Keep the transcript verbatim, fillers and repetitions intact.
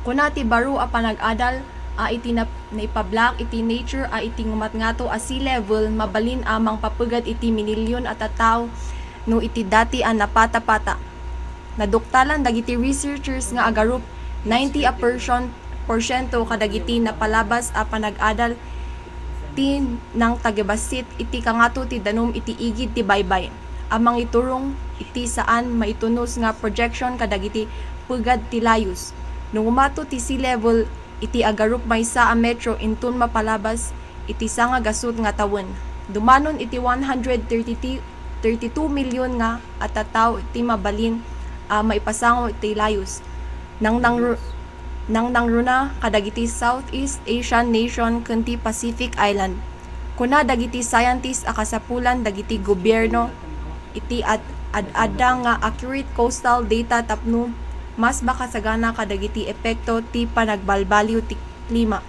Kuna ti baro a panag-adal a iti nap-, naipablaak iti Nature a iti ngumatngato a sea level mabalin a mangpapegad iti minilyon a tattao no iti dati a napatapata. Naduktalan dagiti researchers nga agarup ninety a portion-, porsyento kadagiti napalabas a panag-adal ti nangtagibassit iti kangato ti danum iti igid ti baybay a mangiturong iti saan maitunos nga projection kadagiti pegad ti layus. No ngumato ti sea level iti agarup maysa a metro inton mapalabas iti sangagasut nga tawen, dumanon iti one hundred thirty-two, thirty-two million nga a tattao ti mabalin a maipasango iti layus. Nang nangru-, nang nangruna kadagiti Southeast Asian nation ken ti Pacific Island. Kuna dagiti scientist a kasapulan dagiti gobierno iti ad-, ad-adda nga accurate coastal data tapno mas makasagana kadagiti epekto ti panagbalbaliw ti klima.